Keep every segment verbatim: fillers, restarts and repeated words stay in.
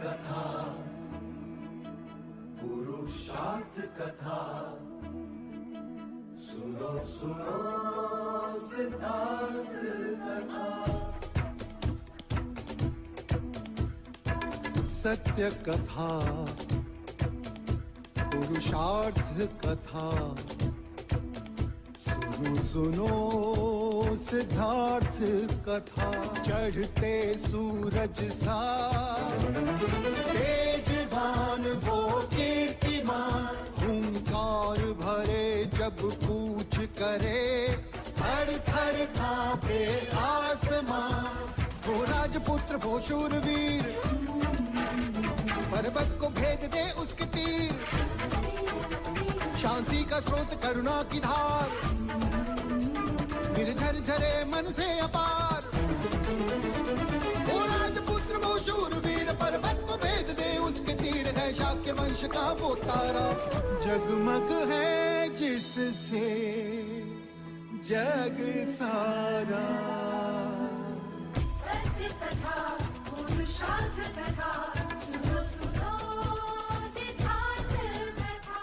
कथा, पुरुषार्थ कथा, सुनो सुनो सिद्धार्थ कथा। सत्य कथा, पुरुषार्थ कथा, सुनो सुनो सिद्धार्थ कथा। चढ़ते सूरज सा तेजवान वो कीर्तिमान, हुंकार भरे जब कूच करे, थर थर कांपे आसमां। वो राजपुत्र वो शूरवीर, पर्वत को भेद दे उसके तीर। शांति का स्रोत करुणा की धार, निर्झर झरे मन से अपार। वो राजपुत्र वो शूरवीर, पर्वत को भेद दे उसके तीर। है शाक्य वंश का वो तारा, जगमग है जिससे जग सारा। सत्य कथा, पुरुषार्थ कथा, सुनो सुनो सिद्धार्थ कथा।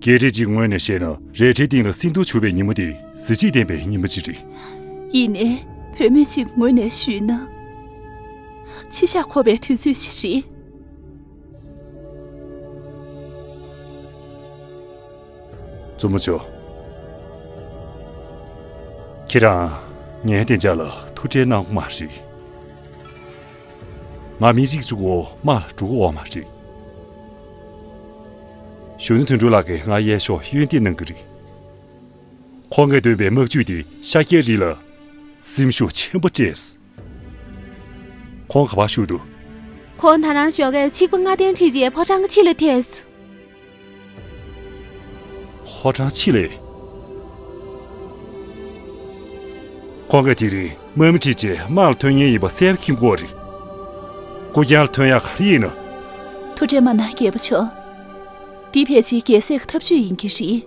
སྐད་རིགས་ཀྱི་ངོས་ནས་བཤད་ན། རལ་གྲིའི་སྟེང་ལ་སྲིན་ཐུར་བྱུགས་པའི་ཉིན་མོ་དེ་གཟི་བརྗིད་ལྡན་པའི་ཉིན་མོ་ཅིག་རེད། ཡིན་ནའི་བུད་མེད་ཅིག་ངོས་ནས་ཞུས་ན། འཆི་བཞག་འཁོར་བའི་དུས་ཚོད་ཅིག་རེད། བཙུན་མོ་མཆོག་ཁྱེད་རང་ངའི་བདེ་འཇགས་ལ་ཐུགས་ཁྲལ་གནང་དགོས་མ་རེད། ང་མི་གཅིག་གཅིག་པོ་དམག་ལ་འགྲོ་གི་ཡོད་མ་རེད། གཞོན་ནུ་དོན་གྲུབ་ལགས་ཀྱིས་ང་གཡས་ཕྱོགས་གཡོན་འདེགས་གནང་གི་རེད། ཁོང་གིས་འདོན་པའི་དམག་ཇུས་དེ་ཤཱཀྱའི་རིགས་ལ་སེམས་ཤུགས་ཆེན་པོ་སྤྲད་སོང་། ཁོང་ག་པར་བཞུགས་འདུག་ཁོང་ད་རང་ཞོགས་ཀས་ཆིག་པ་ལྔ་ལྡན་ཁྲིད་རྗེས་ཕོ་བྲང་གི་ཕྱི་ལ་ཐལ་སོང་། ཕོ་བྲང་ཕྱི་ལ། ཁོང་གིས་དེ་རིང་དམག་མི་ཁྲིད་རྗེས་དམག་ལ་ཐོན་མཁན་ཡིན་པ་གསལ་པོ་མཁྱེན་གྱི་ཡོད་རེད། སྐུ་རྐྱང་ལ་ཐོན་ཡག་ག་རེ་ཡིན་ནམ། ཐུགས་ཁྲལ་མ་གནང་རྒྱལ་པོ་མཆོག་འདི་ཕལ་ཆེར་རྒྱལ་སྲས་ཀྱི་ཐབས་ཇུས་ཡིན་གྱི་རེད།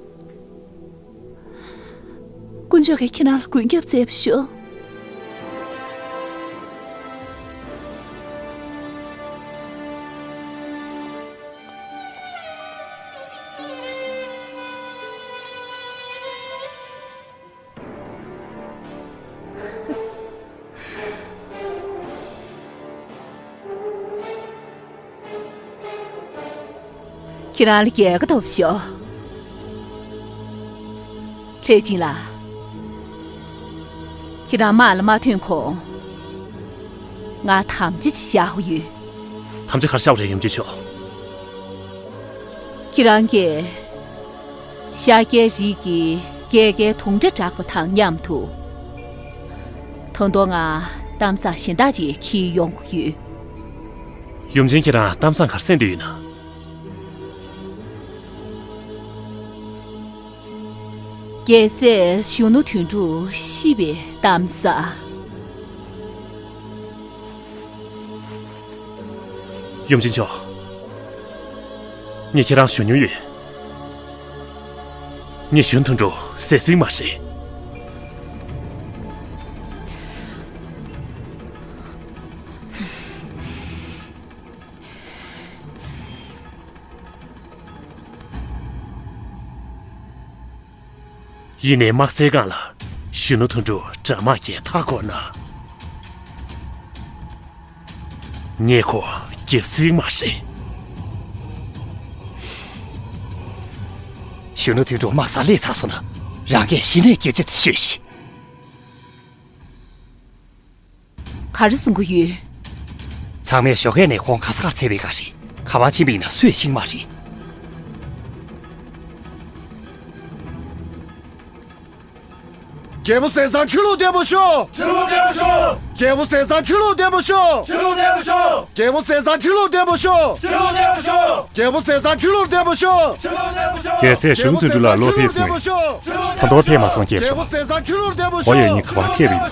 དཀོན་མཆོག་གིས་ཁྱེད་རང་ལ་མགོན་སྐྱབས་སྩལ་བར་ཤོག་ཁྱེད་རང་ལ་རྒྱལ་ཁ་ཐོབ་ཤོག་ལྷས་སྦྱིན་ལགས། ཁྱེད་རང་དམག་ལ་མ་ཐོན་གོང་། ང་དམ་བཅའ་ཅིག་བཞག་དགོས་ཡོད། དམ་བཅའ་ག་རེ་བཞག་པ་རེད་ཡུམ་ཆེན་མཆོག་ཁྱེད་རང་གིས་ཤཱཀྱའི་རིགས་ཀྱི་སྐྱེས་སྐར་དུང་སྒྲ་བསྒྲགས་པ་དང་མཉམ་དུ། ད་དུང་ང་གཏམ་བཟང་གཞན་དག་ཅིག་འཁྱེར་ཡོང་དགོས་ཡོད། ཡུམ་ཆེན་ཁྱེད་རང་གཏམ་བཟང་ག་རེ་གསན་འདོད་ཡོད་ན། རྒྱལ་སྲས་གཞོན་ནུ་དོན་གྲུབ་ཤི་བའི་གཏམ་བཟང་། ཡུམ་ཆེན་མཆོག་ངས་ཁྱེད་རང་ཞུ་མྱོང་ཡོད། ངས་གཞོན་དོན་གྲུབ་བསད་ཟིན་མ་རེད། ཡིན་ནའི་དམག་སའི་སྒང་ལ་གཞོན་ནུ་དོན་གྲུབ་དགྲ་དམག་གིས་མཐའ་བསྐོར་ན། ངས་ཁོ་རྒྱལ་སྲིད་མ་རེད། གཞོན་ནུ་དོན་གྲུབ་དམག་སར་སླེབས་ཚར་སོང་ན། རང་གིས་གཞི་ནས་སྐད་ཆ་དེ་ཤོད་ཤིག་ག་རེ་གསུང་གི་ཡོད། ཚང་མས་ཞོགས་ཀས་ནས་ཁོང་ག་ས་གར་འཚོལ་བའི་སྒང་རེད། ག་པར་ཕྱིན་པ་ཡིན་ན་སུས་ཤེས་ཀྱི་མ་རེད། རྒྱལ་པོ་ཟས་གཙང་ཆོས་ལུགས་བརྟན་པོ་ཤོག་ཆོས་ལུགས་བརྟན་པོ་ཤོག་རྒྱལ་པོ་ཟས་གཙང་ཆོས་ལུགས་བརྟན་པོ་ཤོག་ཆོས་ལུགས་བརྟན་པོ་ཤོག་རྒྱལ་པོ་ཟས་གཙང་ཆོས་ལུགས་བརྟན་པོ་ཤོག་ཆོས་ལུགས་བརྟན་པོ་ཤོག་རྒྱལ་པོ་ཟས་གཙང་ཆོས་ལུགས་བརྟན་པོ་ཤོག་ཆོས་ལུགས་བརྟན་པོ་ཤོག་རྒྱལ་སྲས་གཞོན་ནུ་དོན་གྲུབ་ལགས་བློ་ཕེབས་སོང་ངས། ད་དུང་ཕེབས་མ་སོང་རྒྱལ་པོ་མཆོག་རྒྱལ་པོ་ཟས་གཙང་ཆོས་ལུགས་བརྟན་པོ་ཤོག་ཁོ་ཡོད་ཉིན་ག་པར་ཕེབས་ཡིན།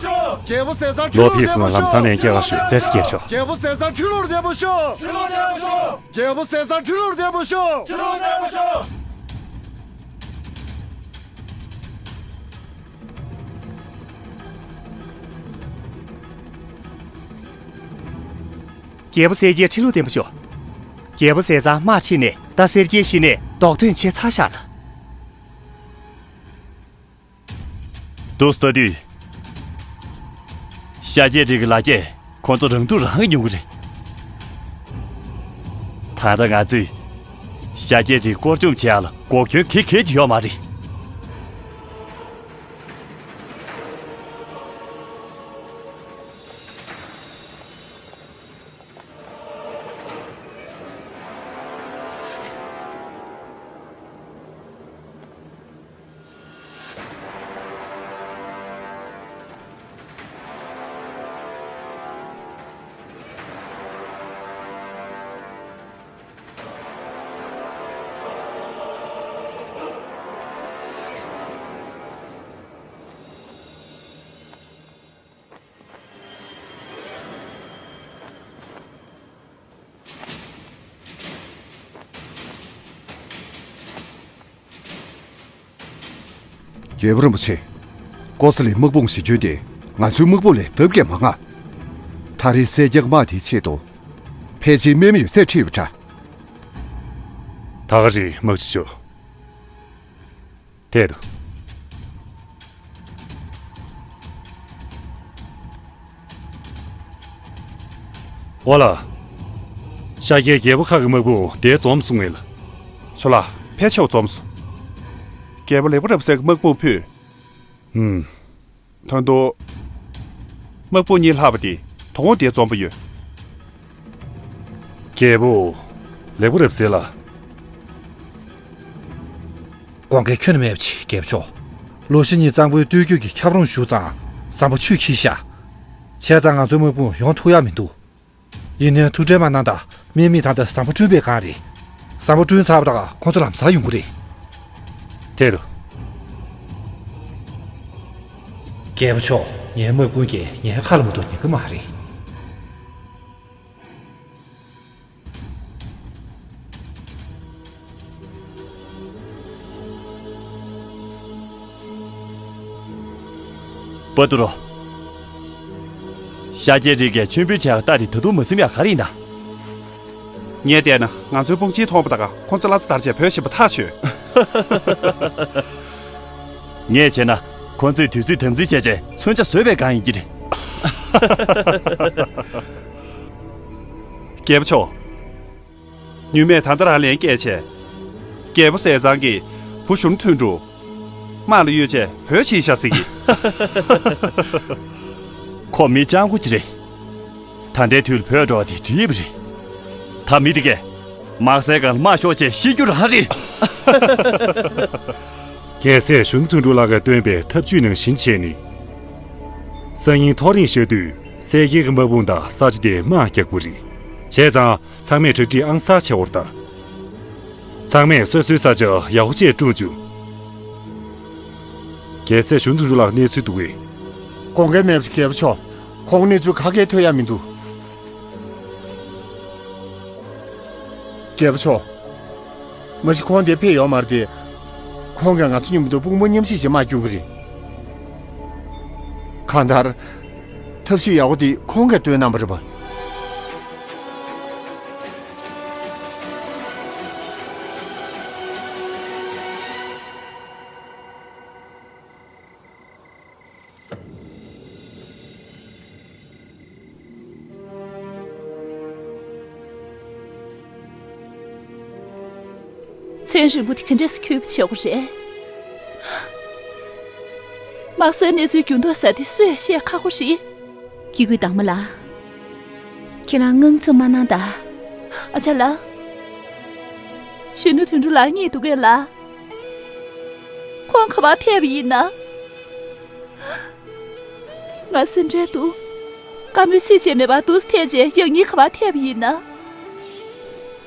རྒྱལ་པོ་ཟས་གཙང་ཆོས་ལུགས་བརྟན་པོ་ཤོག་བློ་ཕེབས་སོང་ལམ་སང་ལན་སྐྱེལ་ག་ཤོག་ལགས་སོ་རྒྱལ་པོ་མཆོག་རྒྱལ་པོ་ཟས་གཙང་ཆོས་ལུགས་བརྟན་པོ་ཤོག་ཆོས་ལུགས་བརྟན་པོ་ཤོག་རྒྱལ་པོ་ཟས་གཙང་ཆོས་ལུགས་བརྟན་པོ་ཤོག་ཆོས་ལུགས་བརྟན་པོ་ཤོག་རྒྱལ་པོ་གསལ་རྒྱལ་ཁྲི་ལོ་བརྟན་པོ་ཤོག་རྒྱལ་པོ་ཟས་གཙང་དམག་ཁྲིད་ནས་ད་གསལ་རྒྱལ་ཤི་ནས་རྡོག་ཐོན་བྱས་ཚར་བཞག་ལ། འདུག་ལྟ་དུས། ཤཱཀྱའི་རིགས་ཀྱི་ལ་རྒྱས་ཁོ་ཚོ་རང་སྡུག་རང་གིས་མྱོང་གི་རེད། ད་ལྟ་ང་ཚོས་ཤཱཀྱའི་རིགས་བསྐོར་སྦྱོང་བྱེད་ཡག་ལ་འགོག་རྐྱེན་ག་གེ་ཅིག་ཡོད་མ་རེད། རྒྱལ་པོ་རིན་པོ་ཆེ། ཀོ་ས་ལའི་དམག་དཔུང་གཞི་ཁྱོན་དེ་ང་ཚོའི་དམག་དཔུང་ལས་ལྡབ་བརྒྱ་མང་ང་། ད་རེས་སེར་སྐྱའི་དམག་དེའི་ཆེད་དུ། ཕལ་ཆེར་དམག་མི་ཡོད་ཚད་ཁྲིད་པ་འདྲ། ད་ག་རེད་དམག་སྤྱི་ཤོག་ཐད་དུ། ཨོ་ལ། ཤཱཀྱའི་རྒྱལ་པོ་ཁག་གི་དམག་དཔུང་དེ་འཛོམས་སོང་ངས་ལ། ཚོ་ལགས་ཕལ་ཆེར་འཛོམས་སོང་། རྒྱལ་པོ་ལེགས་པོ་རབ་གསལ་གྱི་དམག་དཔུང་ཕུད། ཧུམ། ད་དུང་། དམག་དཔུང་གཉིས་ལྷག་པ་དེ་དོ་དགོང་དེ་འཛོམས་པ་ཡོད། རྒྱལ་པོ། ལེགས་པོ་རབ་གསལ་ལ། དགོངས་འགལ་ཁྱོན་ནས་མེད་པ་ཅིག་རྒྱལ་པོ་མཆོག་ལོ་ཤི་གཉིས་གཙང་པོའི་སྟོད་རྒྱུད་ཀྱི་ཁྱབ་རོམ་ཞུགས་ཙང་བཟང་པོ་ཆུས་ཁྱིལ་ཤག་བྱས་ཙང་ང་ཚོའི་དམག་དཔུང་ཡོང་ཐུབ་ཡག་མི་འདུག་ཡིན་ནའི་ཐུགས་ཁྲལ་མ་གནང་དང་། དམག་མི་ད་ལྟ་བཟང་པོ་བསྐྲུན་པའི་སྒང་རེད། བཟང་པོ་བསྐྲུན་ཚར་བ་དང་ཁོང་ཚོ་ལམ་སང་ཡོང་གི་རེད། དེ་རུ། རྒྱལ་པོ་མཆོག་ངའི་དམག་དཔུང་གིས་ངའི་ཁ་ལ་མ་གཏོགས་ཉན་གི་མ་རེད། པ་ཏུ་རོ། ཤཱཀྱའི་རིགས་ཀྱིས་མཆོད་འབུལ་བྱས་པ་ལྟ་དེ་ད་དུང་མ་ཟིན་ཡག་ག་རེ་ཡིན་ན། ངས་བལྟས་ན་ང་ཚོའི་དཔུང་ཆེན་མཐོང་བ་དང་ཁོང་ཚོ་བླ་རྩ་དར་བྱས་བོད་ཞིག་པ་ཐག་ཆོད། ངས་བྱས་ན་ཁོང་ཚོས་དུས་ཚོད་དམ་འཛིན་བྱས་རྗེས་མཚོན་ཆ་བཟོས་པའི་སྒང་ཡིན་གྱི་རེད། རྒྱལ་པོ་མཆོག་ཉུལ་མེད་ད་ལྟ་རང་ལན་སྐྱེལ་བྱས། རྒྱལ་པོ་ཟས་གཙང་གིས་བུ་གཞོན་ནུ་དོན་གྲུབ། དམག་ལ་གཡོལ་བྱས་བོད་ཕྱིན་ཤག་ཟེར་གི། ཁོ་མི་སྤྱང་པོ་ཅིག་རེད། ད་ལྟའི་དུས་ལ་བོད་འགྲོ་བ་དེ་འགྲིག་པ་རེད། ད་མི་དེ་གས། དམག་སའི་སྒང་ལ་དམག་ཤོག་བྱས་ཤི་རྒྱུ་རང་རེད། རྒྱལ་སྲས་གཞོན་ནུ་དོན་གྲུབ་ལགས་ཀྱིས་བཏོན་པའི་ཐབས་ཇུས་ནང་བཞིན་བྱས་ནས། སང་ཉིན་ཐོ་རེངས་ཤར་དུས་སེར་སྐྱའི་དམག་དཔུང་དང་ས་ཆ་དེ་དམག་རྒྱག་དགོས་རེད། བྱས་ཙང་ཚང་མས་གྲ་སྒྲིག་ཨང་གསར་བྱེད་དགོས་རེད་ད། ཚང་མས་སོ་སོའི་ས་ཆ་ཡག་པོ་བྱས་བསྐྲུན་བཅུག་རྒྱལ་སྲས་གཞོན་ནུ་དོན་གྲུབ་ལགས་གནས་ཚུལ་འདུག་གས། དགོངས་འགལ་མེད་པ་ཞིག་རྒྱལ་པོ་མཆོག་ཁོང་གནས་ཚུལ་ག་གེ་ཐོས་ཡ་མི་འདུག་རྒྱལ་པོ་མཆོག་མ་གཞི་ཁོང་འདིར་ཕེབས་ཡོད་མ་རེད་དེ། ཁོང་གིས་ང་ཚོ་མཉམ་དུ་དཔུང་པ་མཉམ་གཤིབ་བྱས་དམག་སྐྱོང་གི་རེད། གང་ལྟར། ཐབས་ཤེས་ཡག་པོ་དེ་ཁོང་གིས་བཏོན་གནང་བ་རེད་པ། མཚན་རིང་པོ་དེ་ག་འདྲས་སེ་འཁྱོལ་བ་བྱེད་དགོས་རེད། དམག་སའི་གནས་ཚུལ་འགྱུར་ལྡོག་ཟེར་དེ་སུས་བཤད་ཁག་པོ་རེད། སྐྱེ་དགུའི་དྭངས་མ་ལགས། ཁྱེད་རང་དངངས་འཚབ་མ་གནང་དང་། ཨ་ཅག་ལགས། གཞོན་ནུ་དོན་གྲུབ་ལགས་རྙེད་འདུག་གས་ལགས། ཁོང་ག་པར་ཐད་པ་ཡིན་ན། ང་སེམས་ཁྲལ་འདུག་བཀའ་མོལ་ཚིག་གཅིག་མེད་པར་འདུག་སེ་ཐལ་རྗེས་ཡང་སྙིང་ག་པར་ཐེབས་པ་ཡིན་ན།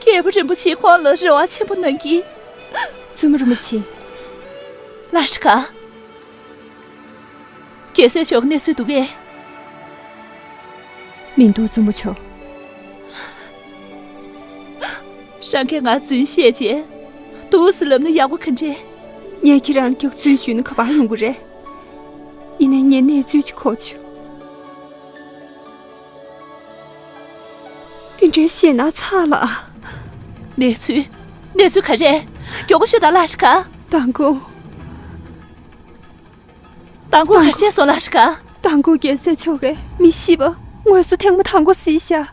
རྒྱལ་པོ་རིན་པོ་ཆེས་ཁོང་ལ་རེ་བ་ཆེན་པོ་གནང་གི། བཙུན་མོ་རིན་པོ་ཆེ། ལ་ཧྲི་ཁ། རྒྱལ་སྲས་མཆོག་གནས་ཚུལ་འདུག་གས། མི་འདུག་བཙུན་མོ་མཆོག་རང་གིས་ང་རྫུན་བཤད་རྗེས། འདུག་སེ་ལབ་ན་ཡག་པོ་ག་འདྲས། ངས་ཁྱེད་རང་ལ་སྐྱག་རྫུན་ཞུས་ན་ག་པར་ཡོང་གི་རེད། ཡིན་ནའི་ངས་གནས་ཚུལ་ཅིག་གོ་བྱུང་། དེ་འདྲའི་ཞེད་སྣང་ཚ་ལ། གནས་ཚུལ། གནས་ཚུལ་ག་རེ། མགྱོགས་པོ་ཤོད་དང་ལ་ཧྲི་ཁ། མདང་དགོང་། མདང་དགོང་ག་རེ་བྱས་སོང་ལ་ཧྲི་ཁ། མདང་དགོང་རྒྱལ་སྲས་མཆོག་གིས་མི་ཤི་བ་ངོས་སུ་ཐེངས་མ་དང་པོ་གཟིགས་ཤག་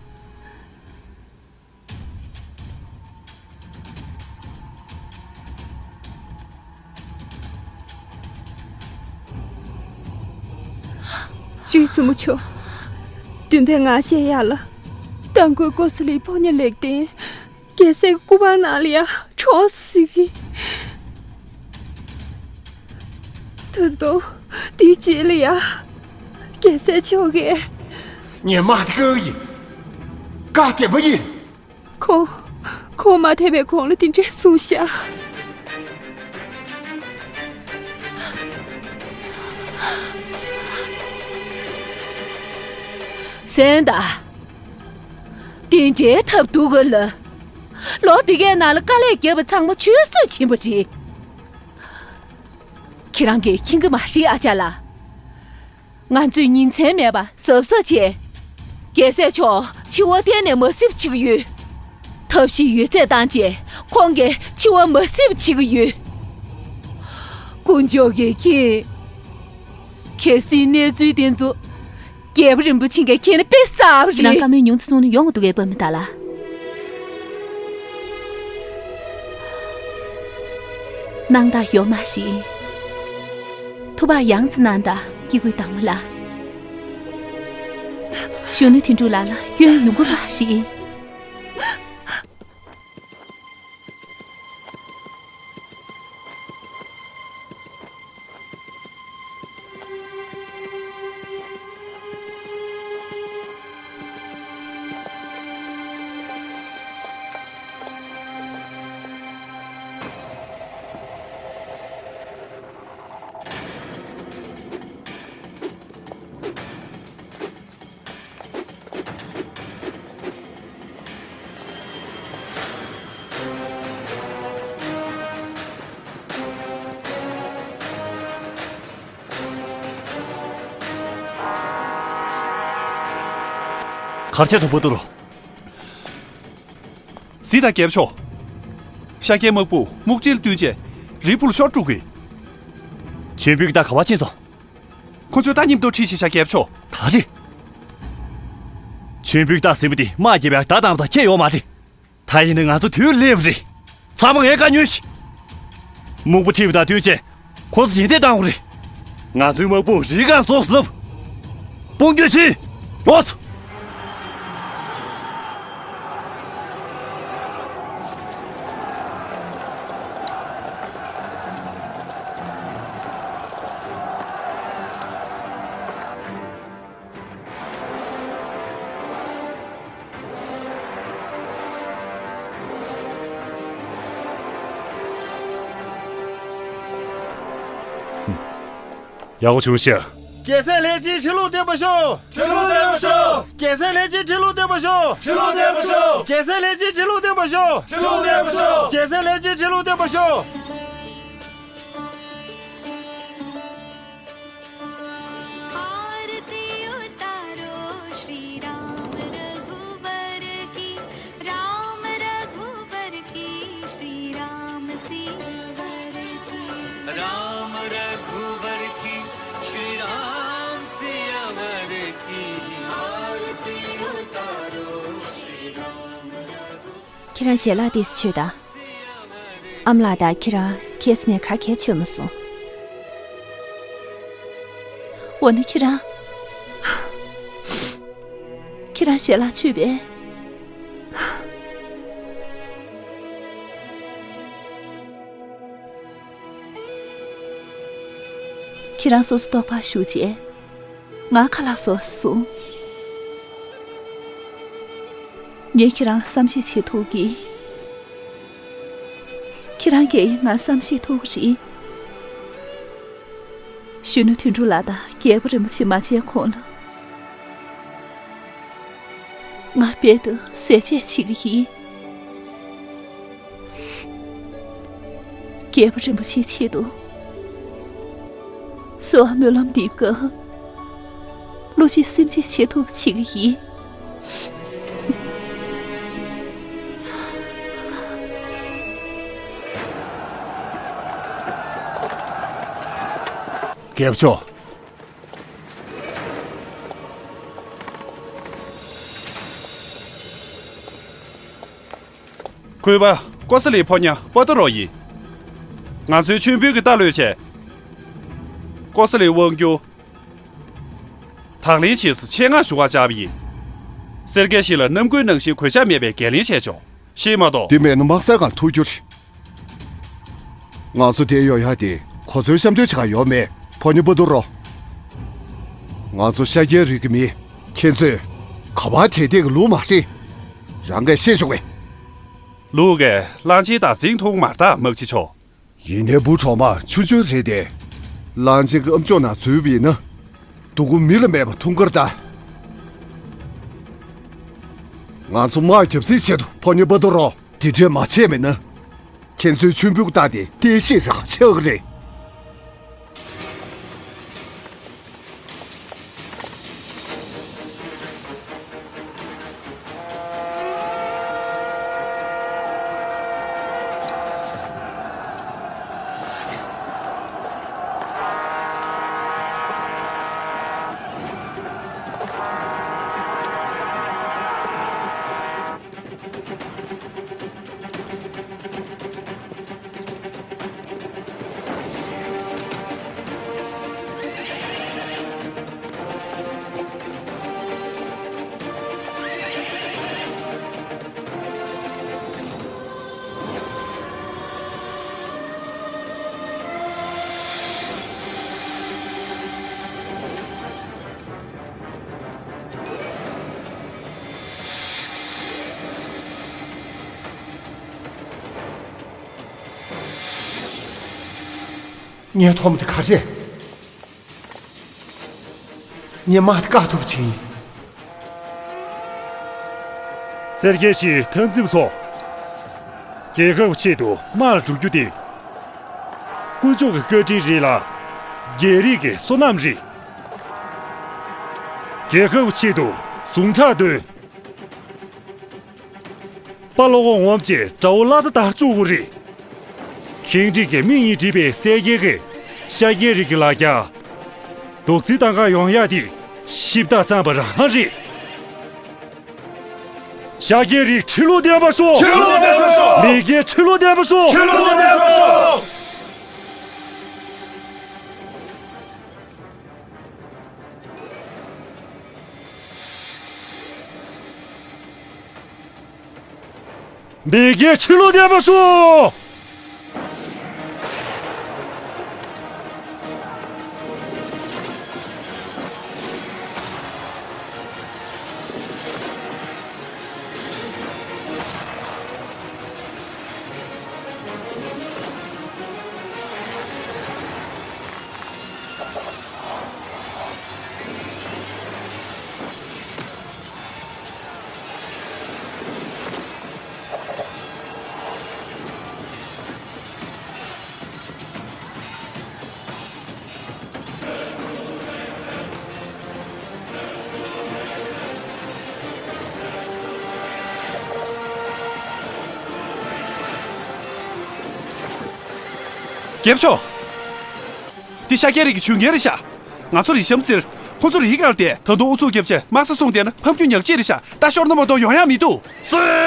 ཅུས་བཙུན་མོ་མཆོག་བདུན་པའི་ངག་བཤད་ཡག་ལ། མདང་དགོང་ཀོ་ས་ལིའི་ཕོ་ཉ་ལེགས་ལྡན་རྒྱལ་སྲས་ཀྱི་སྐུ་པར་ནང་ལ་ཡ་གྲོངས་སོང་ཟེར་གི། ད་དུང་དེའི་རྗེས་ལ་ཡ། རྒྱལ་སྲས་མཆོག་གིས། ངས་དམག་དེ་བཀག་ཡིན། བཀག་བསྡད་པ་ཡིན། ཁོང་། ཁོང་མ་ཐེབས་པའི་གོང་ལ་དེ་འདྲས་གསུངས་ཤག་གསན་དང་། དེ་འདྲའི་ཐབས་སྡུག་ག་ལ། ལོ་འདི་གའི་ནང་ལ་དཀའ་ལས་བརྒྱབ་པ་ཚང་མ་ཆུད་ཟོས་ཕྱིན་པ་རེད། ཁྱེད་རང་གིས་མཁྱེན་གྱི་མ་རེད་ཨ་ཅག་ལགས། ང་ཚོས་ཉིན་མཚན་མེད་པར་གཟབ་གཟབ་བྱས། རྒྱལ་སྲས་མཆོག་འཆི་བ་གཏན་ནས་མ་སྲིད་པ་བྱེད་ཀྱི་ཡོད། ཐབས་ཤེས་ཡོད་ཚད་བཏང་བྱས་ཁོང་གི་འཆི་བ་མ་སྲིད་པ་བྱེད་ཀྱི་ཡོད། དཀོན་མཆོག་གིས་མཁྱེན། གལ་སྲིད་གནས་ཚུལ་དེ་ཚོ་རྒྱལ་པོ་རིན་པོ་ཆེ་གིས་མཁྱེན་ན་དཔེ་གསར་པ་རེད། ཁྱེད་རང་བཀའ་མོལ་ཉུང་དུ་སོང་ན་ཡོང་གི་འདུག་གས་པཱ་མི་ཏཱ་ལགས། སྣང་དག་ཡོད་མ་རེད། ཐུགས་ཕམ་ཡང་སེ་གནང་དང་སྐྱེ་དགུའི་བདག་མོ་ལགས། གཞོན་ནུ་དོན་གྲུབ་ལགས་ལ་སྐྱོན་ཡོང་གི་མ་རེད། གར་ཆ་དྲང་པོ་ཏུ་རུ། གཟིགས་དང་རྒྱལ་པོ་མཆོག་ཤཱཀྱའི་དམག་དཔུང་སྨུག་ཁྱིལ་བཏོན་རྗེས་རི་ཕུག་ལ་ཤོར་འགྲོ་གི། ཆེན་པོའི་རྟ་ག་པར་ཕྱིན་སོང་། ཁོ་ཚོས་རྟ་མཉམ་དུ་ཁྲིད་ཤག་ཤཱཀྱའི་རྒྱལ་པོ་མཆོག་ག་རེ། ཆེན་པོའི་རྟ་ཟེར་བ་དེ་དམག་རྒྱབ་པའི་རྟ་དང་དང་ཁྱད་ཡོད་མ་རེད། ད་ཡིན་ན་ང་ཚོ་དུས་སླེབས་རེད། ཚང་མ་ངའི་བཀའ་ཉོན་ཞིག་སྨུག་པ་ཁྲིད་པ་དང་བསྟུན་བྱས། ཁོ་ཚོ་རྗེས་འདེད་བཏང་དགོས་རེད། ང་ཚོའི་དམག་དཔུང་རི་སྒང་རྫོགས་སུ་ལབ། དཔུང་སྐྱོད་བྱེད། ཡོང་ཚོ། ཡག་པོ་བྱུང་ཤག་རྒྱལ་སྲས་ལྷས་སྦྱིན་ཁྲི་ལོ་བརྟན་པར་ཤོག་ཁྲི་ལོ་བརྟན་པར་ཤོག་རྒྱལ་སྲས་ལྷས་སྦྱིན་ཁྲི་ལོ་བརྟན་པར་ཤོག་ཁྲི་ལོ་བརྟན་པར་ཤོག་རྒྱལ་སྲས་ལྷས་སྦྱིན་ཁྲི་ལོ་བརྟན་པར་ཤོག་ཁྲི་ལོ་བརྟན་པར་ཤོག་རྒྱལ་སྲས་ལྷས་སྦྱིན་ཁྲི་ལོ་བརྟན་པར་ཤོག आरती उतारो श्री राम रघुबर की, राम रघुबर की, श्री राम सियावर की। राम रघुबर की, श्री राम सियावर की। आरती उतारो श्री राम रघु ཁྱེད་རང་ཞལ་ལག་དེ་ཚོ་མཆོད་དང་། ཨ་མ་ལགས་དང་ཁྱེད་རང་ཁྱེད་ནས་ག་གེ་མཆོད་མ་སོང་། འོ་ན་ཁྱེད་རང་། ཁྱེད་རང་ཞལ་ལག་མཆོད་པས། ཁྱེད་རང་སོ་སོ་ལྟོགས་པར་བཞུགས་རྗེས། ང་ཁ་ལག་བཟོ་སོང་། ངས་ཁྱེད་རང་ལ་བསམ་ཤེས་བྱེད་ཐུབ་ཀྱི། ཁྱེད་རང་གིས་ང་བསམ་ཤེས་ཐུབ་ཀྱི་རེད། གཞོན་ནུ་དོན་གྲུབ་ལགས་དང་རྒྱལ་པོ་རིན་པོ་ཆེ་མ་མཇལ་གོང་ལ། ང་རྦད་དེ་ཟས་བཅད་བྱེད་ཀྱི་ཡིན། རྒྱལ་པོ་རིན་པོ་ཆེའི་ཆེད་དུ། གསོལ་བ་སྨོན་ལམ་འདེབས་སྐབས། བློ་གཅིག་སེམས་གཅིག་བྱེད་ཐུབ་པ་བྱེད་ཀྱི་ཡིན། རྒྱལ་པོ་མཆོག་གུས་པ། ཀོ་ས་ལིའི་ཕོ་ཉ་པ་ཏོ་རོ་ཡིན། ང་ཚོའི་མཆོད་འབུལ་གྱི་རྟ་ལོས་བྱས། ཀོ་ས་ལིའི་དབང་སྒྱུར། དང་ལེན་བྱས་སུ་ཆེད་མངགས་ཞུ་བར་བཅར་བ་ཡིན། སེར་སྐྱ་ཞིག་ལ་རྣམ་ཀུན་ནང་བཞིན་གུས་ཞབས་མེད་པའི་འགན་ལེན་བྱས་ཆོག་ཤེས་མ་གཏོགས། འདི་མེད་ན་དམག་སའི་སྒང་ཐུག་རྒྱུ་རེད། ང་ཚོ་འདིར་ཡོང་ཡག་དེ་གོ་མཚོན་གཤམ་སྟོན་བྱེད་ག་ཡོང་མེད། ཕོ་ཉ་པ་ཏོ་རོ། ང་ཚོ་ཤཱཀྱའི་རིགས་ཀྱི་མི། ཁྱེད་ཚོས་ག་པར་དེད་དེད་ཀྱི་ལུགས་མ་རེད། རང་གིས་ཤེས་ཆོག་གི། ལུག་གིས་གླང་ཆེན་དང་འཛིང་ཐུབ་མ་རེད་ད་དམག་སྤྱི་མཆོག་ཡིན་ནའི་བུ་གྲོགས་མ་ཆུང་ཆུང་རེད་དེ། གླང་ཆེན་གྱི་ཨམ་ཅོག་ནང་འཛུལ་བ་ཡིན་ན། སྡུག་གུ་མི་ལ་མེད་པ་འཐུང་ཀ་རེད་ད། ང་ཚོ་དམག་རྒྱབ་རྩིས་ཆེད་དུ་ཕོ་ཉ་པ་ཏོ་རོ། དེ་འདྲས་མ་བྱས་མེད་ན། ཁྱེད་ཚོའི་མཆོད་འབུལ་རྟ་དེ་རྟེན་གཞི་རང་ཆགས་ཀྱི་རེད། ངས་མཐོང་བ་དེ་ག་རེད། ངས་དམག་དེ་བཀག་ཐུབ་པ་བྱེད་ཀྱི་ཡིན། སེར་སྐྱ་ཞིག་འཐབ་འཛིང་ཚོ། རྒྱལ་ཁབ་ཆེད་དུ་དམག་ལ་འགྲོ་རྒྱུ་དེ། དཀོན་མཆོག་གི་བཀའ་དྲིན་རེད་ལ། རྒྱལ་རིགས་ཀྱི་བསོད་ནམས་རེད། རྒྱལ་ཁབ་ཆེད་དུ་ཟུངས་ཁྲག་འདོན། དཔའ་བློ་ཁོག་ངོམ་བྱས་དགྲ་བོ་བླ་རྩ་བདར་བཅུག་དགོས་རེད། ཁེངས་དྲེགས་ཀྱི་མིག་གཉིས་བསྒྲིབས་པའི་སེར་སྐྱའི་གིས་ཤཱཀྱའི་རིགས་ཀྱི་ལ་རྒྱ། རྡོག་རྫིས་བཏང་ག་ཡོང་ཡག་དེ་ཞིབ་ལྟ་ཙམ་པ་རང་རེད། ཤཱཀྱའི་རིགས་ཁྲི་ལོ་བརྟན་པར་ཤོག་ཁྲི་ལོ་བརྟན་པར་ཤོག་མི་རྒྱའི་ཁྲི་ལོ་བརྟན་པར་ཤོག་ཁྲི་ལོ་བརྟན་པར་ཤོག་མི་རྒྱའི་ཁྲི་ལོ་བརྟན་པར་ཤོག་རྒྱལ་པོ་མཆོག་འདི་ཤཱཀྱའི་རིགས་ཀྱི་ཇུས་ངན་རེད་ཤག་ང་ཚོ་རི་གཤམ་བཙིར། ཁོ་ཚོ་རིའི་སྒང་བསྡད། ད་དུང་ཨུ་ཚུགས་རྒྱབ་བྱས་དམག་ས་སྲུང་བསྡད་ན་ཕམ་རྒྱུ་ཉག་གཅིག་རེད་ཤག་ད་ཤོར་ན་མ་གཏོགས་ཡོང་ཡག་མི་འདུག་སི།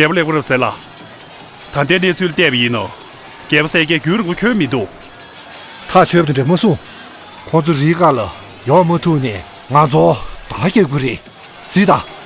རྒྱལ་པོ་ལེགས་པོ་རབ་གསལ་ལགས། ད་ལྟའི་གནས་ཚུལ་བལྟས་པ་ཡིན་ནོ། རྒྱལ་པོ་གསལ་རྒྱལ་རྒྱུན་རིང་པོ་ཁྱོན་མི་འདུག་ཐག་ཆོད་པ་དེ་འདྲ་མ་གསུང་། ཁོང་ཚོ་རིའི་སྒང་ལ་ཡོང་མ་ཐུབ་ནས་ང་ཚོ་བདག་རྒྱག་དགོས་རེད། གཟིགས་དང་།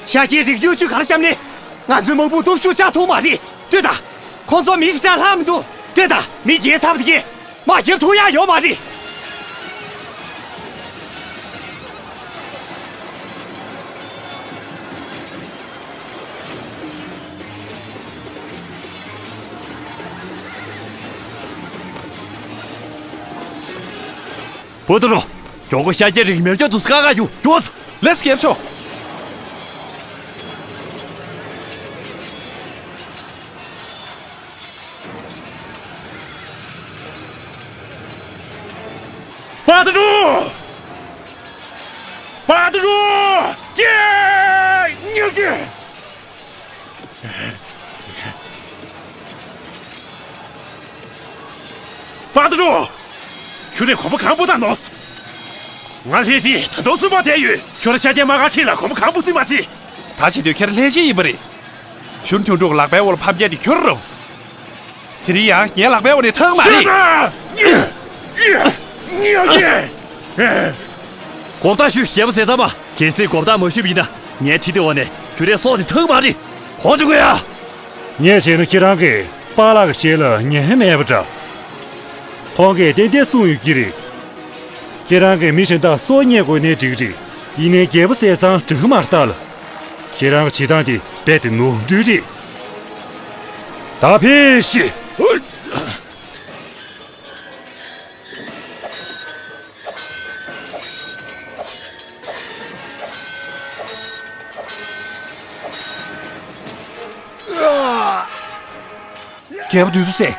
ཤཱཀྱའི་རིགས་གཡོ་ཇུས་ག་རེ་བཤམས་ནས། ང་ཚོའི་དམག་དཔུང་སྟོབས་ཤུགས་ཆག་ཐུབ་མ་རེད། ལྟོས་དང་། ཁོང་ཚོ་མི་ཞིག་ཀྱང་ལྷག་མི་འདུག་ལྟོས་དང་། མི་རྒྱལ་ཚར་བ་དེ་གས་དམག་རྒྱབ་ཐུབ་ཡག་ཡོད་མ་རེད། པོ་ཏོ་རོ། མགྱོགས་པོ་ཤཱཀྱའི་རིགས་མེར་སྐྱོབ་ཏུ་སྐ་ག་ཡུ་ཡོད། ལེགས་སོ་རྒྱལ་པོ་མཆོག་པ་ཏི་རུ། པ་ཏི་རུ། ཀྱེ། ཉོ་ཀྱེ། པ་ཏི་རུ། ཁྱོད་རེ་གོམ་པ་གང་པོ་དང་ནོ། ང་ལྷས་ཅི་ད་དུང་སུན་པོ་དེ་ཡོད། ཁྱོད་ར་ཤ་རྒྱལ་མ་ག་ཆེ་ལ་གོམ་པ་གང་པོ་སུན་མ་ཆེ། ད་བྱེད་དུས་ཁྱེད་ལྷས་ཅི་ཡིན་པ་རེད། ཞུན་ཐུང་ཕྲུག་ལག་པའི་འོག་ལ་ཕམ་རྒྱལ་དེ་ཁྱོད་རུབ། དེ་རིང་ཡང་ངའི་ལག་པའི་འོག་ནས་ཐང་མ་རེད། གོ་བརྡ་ཞུ་རྒྱལ་པོ་ཟེར་ཚང་མ། གལ་སྲིད་གོ་བརྡ་མ་ཞུས་པ་ཡིན་ན་ངའི་ཁྲི་དེ་འོག་ནས་ཁྱོད་རའི་སྲོག་དེ་ཐང་མ་རེད། གོ་བྱེད་དགོས་ཡ། ངས་བྱས་ན་ཁྱེད་རང་གིས་པཱ་ལགས་ཀྱི་ཞལ་ལ་ཉན་མེད་པ་འདྲ། ཁོང་གིས་ཏན་ཏན་གསུངས་ཡོད་ཀྱི་རེད། ཁྱེད་རང་གིས་མི་གཞན་དག་སྲོག་ཉར་དགོས་ནའི་འགྲིག་རེད། ཡིན་ནའི་རྒྱལ་པོ་ཟས་གཙང་འགྲིག་གི་མ་རེད་ད་ལ། ཁྱེད་རང་གི་བྱེད་སྟངས་དེ་རྦད་དེ་ནོར་འཁྲུལ་རེད། ད་ཕེབས་ཤིག་རྒྱལ་པོ་བདུད་འཚོ་ཟེར།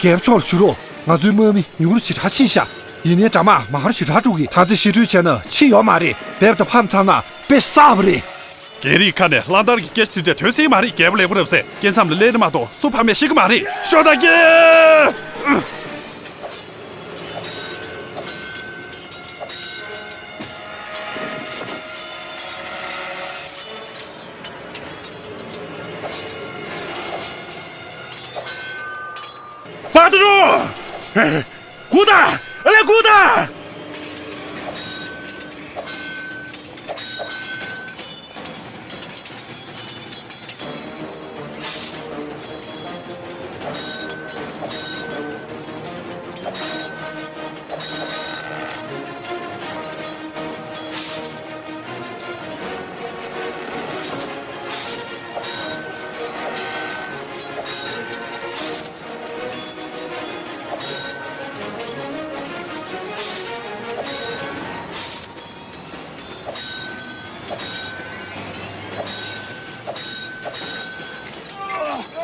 རྒྱལ་པོ་མཆོག་ལ་ཞུ་རོགས། ང་ཚོའི་དམག་མི་ཉུང་རུ་ཞེ་དྲག་ཕྱིན་ཤག་ཡིན་ནའི་དགྲ་དམག་མང་རུ་ཞེ་དྲག་འགྲོ་གི། ད་ལྟ་ཤི་འཁྲུལ་བྱས་ན་ཕྱི་ཡོད་མ་རེད། རྦད་དེ་ཕམ་ཚར་ན་དཔེ་བསགས་པ་རེད། རྒྱལ་རིགས་ཁ་ནས་གླང་དར་གྱི་སྐད་ཆ་དེ་འདྲ་ཐོས་སྲིད་མ་རེད། རྒྱལ་པོ་ལེགས་པོ་རབ་གསལ་རྐྱེན་མཚམས་ལ་སླེབས་ནི་མ་གཏོགས་སུ་ཕམ་ཡས་ཤེས་ཀྱི་མ་རེད། ཤོ་ད་ཀྱེ། པ་ཏི་རུ། སྒུག་དང་། ཨ་ལས་སྒུག་དང་།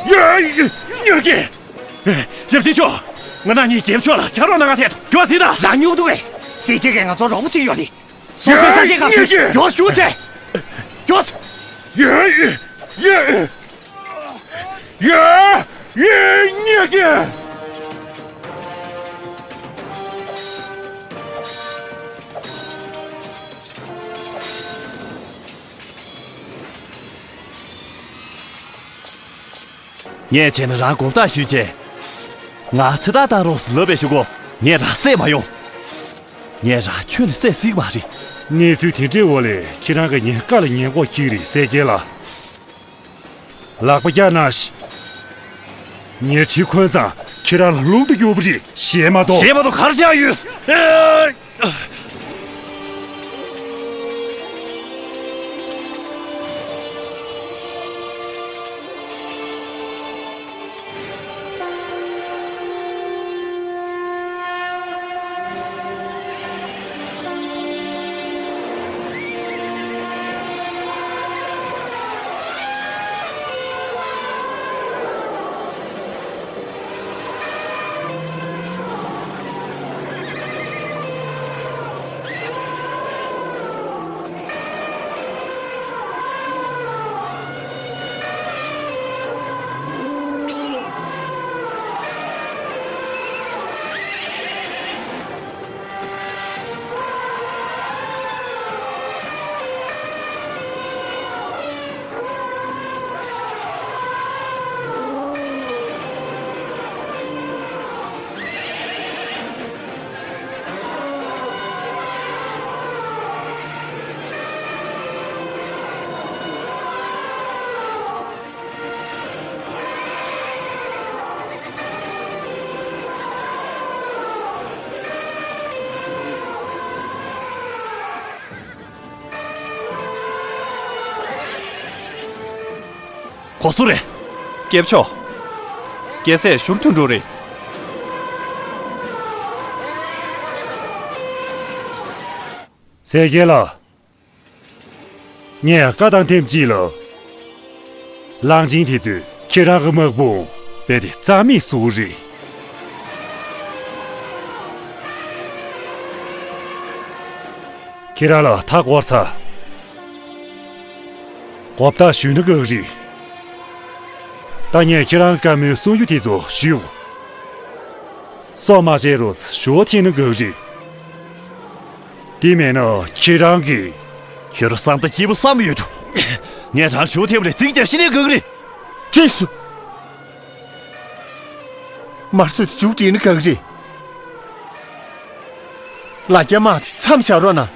ཡ། ཉོན་གྱི། རྒྱབ་ཆེན་ཤོག་ང་རང་གཉིས་རྒྱབ་ཕྱོགས་ལ་ཕྱག་རོགས་གནང་ག་ཐད་དུ་མགྱོགས་ཟིན་ད། རང་ཉུག་འདུག་གས། ཟེར་སྐད་གས་ང་ཚོ་རོགས་པ་ཅིག་ཡོད་རེད། སོ་སོའི་ས་ཆའི་སྐབས་དུ་མགྱོགས་མགྱོགས་བྱས། མགྱོགས། ཡ། ཡ། ཡ། ཡ། ཉོན་གྱི། ངས་བྱས་ན་རང་གོ་བརྡ་ཞུས་བྱས། ང་ཚེ་ཐར་བཏང་རོགས་ཟེར་ལབ་པའི་གཞུག་གུ་ངས་རང་བསད་མ་ཡོང་། ངས་རང་ཁྱོན་ནས་བསད་སྲིད་མ་རེད། གནས་ཚུལ་དེ་འདྲའི་འོག་ལས་ཁྱེད་རང་གི་ཉེན་ཁ་ལ་ཉེན་ཁོག་ཁྱེར་རེད་ཟེར་གྱི་ལ། ལག་པ་བཀྱག་གནང་ཞིག་ངས་གྲི་འཁོན་ཙང་ཁྱེད་རང་ལ་རླུང་དུ་གྱུར་པ་རེད། ཞེད་མ་གཏོགས། ཞེད་མ་གཏོགས་ག་རེ་བྱ་ཡོད། ཨེ། ཁོ་སུ་རེད། སྐྱབས་མཆོག་རྒྱལ་སྲས་གཞུང་མཐུན་གྲོགས་རེད། གསལ་རྒྱལ་ལགས། ངས་བཀའ་དང་ཐེངས་གཅིག་ལ། གླང་ཆེན་དེ་ཚོས་ཁྱེད་རང་གི་དམག་དཔུང་རྦད་དེ་རྩ་མེད་བཟོ་གི་རེད། ཁྱེད་རང་ལ་མཐའ་བསྐོར་ཚར། མགོ་བཏགས་ཞུས་ན་དགའ་གི་རེད། ད་ངས་ཁྱེད་རང་བཀའ་མོལ་གསུང་རྒྱུ་དེ་ཚོ་ཞུ། སྲོག་མ་བཅད་རོགས་ཞུ་བ་འཐེན་ན་དགའ་གི་རེད། དེ་མེད་ན་ཁྱེད་རང་གིས། ཁྱོད་རང་བསམ་ད་སྐྱིད་པོ་བསམ་ཡོད་འགྲོ། ངས་རང་ཞུ་བ་འཐེན་པ་ལས་ཚིག་ཀྱང་ཤི་ནས་དགའ་གི་རེད། ཅི་ཞུ། དམར་གསོད་དེ་མཇུག་སྒྲིལ་ན་དགའ་གི་རེད། ལ་རྒྱ་དམག་དེ་མཚམས་བཞག་རོགས་གནང་།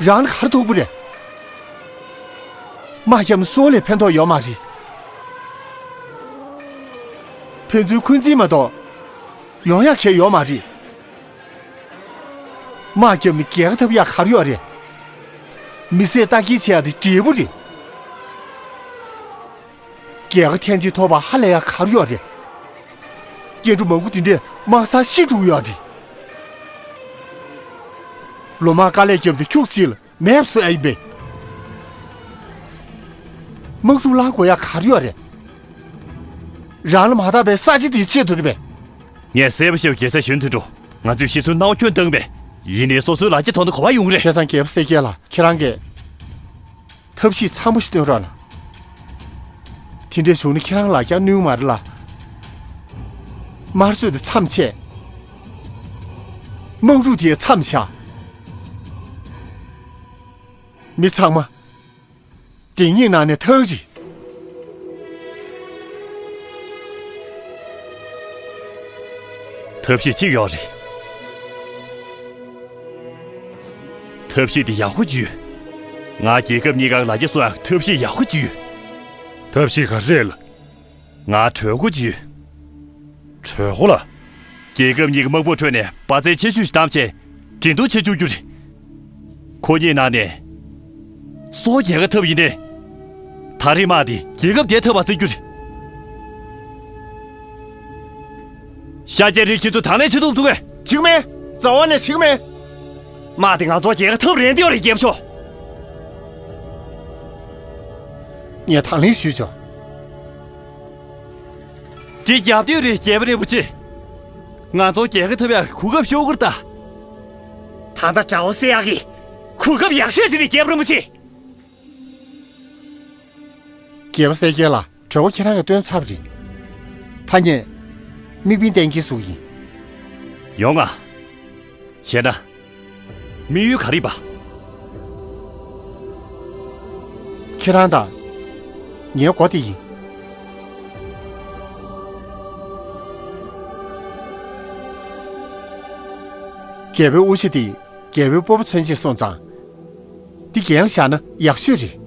རང་ལ་ག་རེ་ཐུག་པ་རེད། དམག་རྒྱབ་ན་སྲོག་ལས་ཕན་ཐོགས་ཡོད་མ་རེད། ཕན་ཚུན་འཁོན་འཛིན་མ་གཏོགས་ཡོང་ཡག་གང་ཡང་ཡོད་མ་རེད། དམག་རྒྱབ་ནས་རྒྱལ་ཁ་ཐོབ་ཡག་ག་རེ་ཡོད་རེད། མི་སེར་ལྟ་སྐྱེལ་བྱེད་ཡག་དེ་འབྲས་བུ་རེད། རྒྱལ་ཁ་ཐེངས་གཅིག་ཐོབ་པ་ཧ་ལས་ཡག་ག་རེ་ཡོད་རེད། སྐྱེ་འགྲོ་མང་པོ་དེ་འདྲས་དམག་སར་ཤི་འགྲོ་གི་ཡོད་རེད། ལོ་མང་དཀའ་ལས་བརྒྱབ་སྟེ་ཁྱུག་ཅིག་ལ་མེད་པ་བཟོ་ཡག་ཡིན་པས། དམག་འཁྲུག་བསླང་དགོས་ཡག་ག་རེ་ཡོད་རེད། རང་ལ་མ་བརྟགས་པའི་ས་ཆ་དེའི་ཆེད་དུ་རེད་པས། ངས་གསལ་པོ་བཤད། རྒྱལ་སྲས་གཞོན་དུད་འགྲོ། ང་ཚོས་ཤི་གསོན་སྣང་བ་ཁྱོན་བཏང་པས། ཡིན་ནའི་སོ་སོའི་ལ་རྒྱ་ཐོག་ནས་གོ་བ་ཡོང་གི་རེད། བྱས་ཙང་རྒྱལ་པོ་གསལ་རྒྱལ་ལགས། ཁྱེད་རང་གིས་ཐབས་ཤེས་འཚམ་པོ་ཞིག་སྟོན་རོགས་གནང་། དེ་འདྲས་བྱུང་ན་ཁྱེད་རང་ལ་རྒྱ་གནོད་མ་རེད་ལ། དམར་གསོད་དེ་མཚམས་ཆད། དམག་འཁྲུག་དེ་མཚམས་བཞག། མི་ཚང་མ་སྡིག་ཉེས་ནང་ནས་ཐར་རེད། ཐབས་ཤེས་གཅིག་ཡོད་རེད། ཐབས་ཤེས་དེ་ཡག་པོ་ཅིག་ཡོད། ང་རྒྱལ་ཁབ་གཉིས་ཀར་ལ་རྒྱ་གསོ་ཡག་ཐབས་ཤེས་ཡག་པོ་ཅིག་ཡོད། ཐབས་ཤེས་ག་རེ་རེད་ལགས། ང་གྲོས་འགོ་ཅིག་ཡོད། གྲོས་འགོ་ལགས། རྒྱལ་ཁབ་གཉིས་ཀྱི་དམག་དཔུང་ཁྲོད་ནས་དཔའ་རྩལ་ཆེ་ཤོས་ཤིག་བདམས་བྱས་འགྲན་བསྡུར་བྱེད་བཅུག་རྒྱུ་རེད། ཁོ་གཉིས་ནང་ནས་སྲོག་རྒྱལ་ཁ་ཐོབ་ཡིན་ནའི། ད་རེས་དམག་དེ་རྒྱལ་ཁབ་བདེ་ཐབས་པ་བརྩི་རྒྱུ་རེད། ཤཱཀྱ་རིའི་ཁྱེད་ཚོ་ད་ནས་བྱེད་ཐུབ་འདུག་གས། བྱེད་ཀྱི་མེད། རྩ་བ་ནས་བྱེད་ཀྱི་མེད། དམག་དེ་ང་ཚོ་རྒྱལ་ཁ་ཐོབ་རན་དེ་ཡོད་རེད། རྒྱལ་པོ་མཆོག་ངས་དང་ལེན་ཞུས་ཆོག་འདི་རྒྱབ་དུས་རེད། རྒྱལ་པོ་རིན་པོ་ཆེ། ང་ཚོ་རྒྱལ་ཁ་ཐོབ་ཡག་གི་གོ་སྐབས་ཤོར་གི་རེད་ད། ད་ལྟ་དགྲ་བོ་བསད་ཡག་གི་གོ་སྐབས་ཡག་ཤོས་ཤིག་རེད། རྒྱལ་པོ་རིན་པོ་ཆེ། རྒྱལ་པོ་གསལ་རྒྱལ་ལགས། གྲོས་འགོ་ཁྱེད་རང་གིས་བཏོན་ཚར་བ་རེད། ད་ངས་དམིགས་འབེན་གཏན་འཁེལ་བཟོ་གི་ཡིན། ཡོང་ང་། བྱས་ན། དམིགས་ཡུལ་ག་རེ་ཡིན་པ། ཁྱེད་རང་དང་། ངའི་མགོ་དེ་ཡིན། རྒྱལ་པོའི་དབུ་ཞྭ་དེ་རྒྱལ་པོའི་སྤོབས་པ་མཚོན་ཆེད་སོང་ཙང་། འདི་འགན་ལ་བཞག་ན་ཡག་ཤོས་རེད།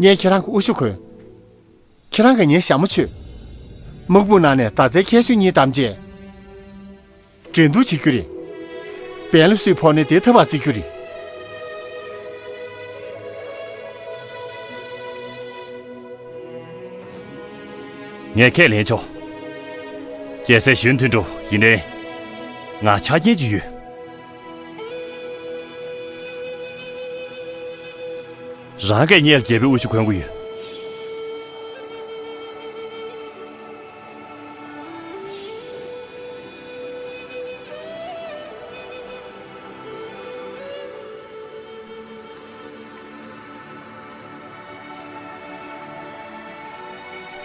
ངས་ཁྱེད་རང་གི་དབུ་ཞྭ་གོན། ཁྱེད་རང་གིས་ངའི་ཞྭ་མོ་ཆོད། དམག་དཔུང་ནང་ནས་མདའ་རྩལ་མཁས་ཤོས་གཉིས་བདམས་རྗེས། འགྲན་བསྡུར་བྱེད་རྒྱུ་རེད། བན་ལ་སུས་ཕོག་ནའི་དེ་འཐབ་པ་བརྩི་རྒྱུ་རེད། ངས་ཁས་ལེན་ཆོག་རྒྱལ་སྲས་གཞོན་དོན་གྲུབ། ཡིན་ནའི། ང་ཆ་རྐྱེན་ཅིག་ཡོད། རང་གིས་སྔོན་ལ་རྒྱལ་པོའི་དབུ་ཞྭ་གོན་དགོས་ཡོད།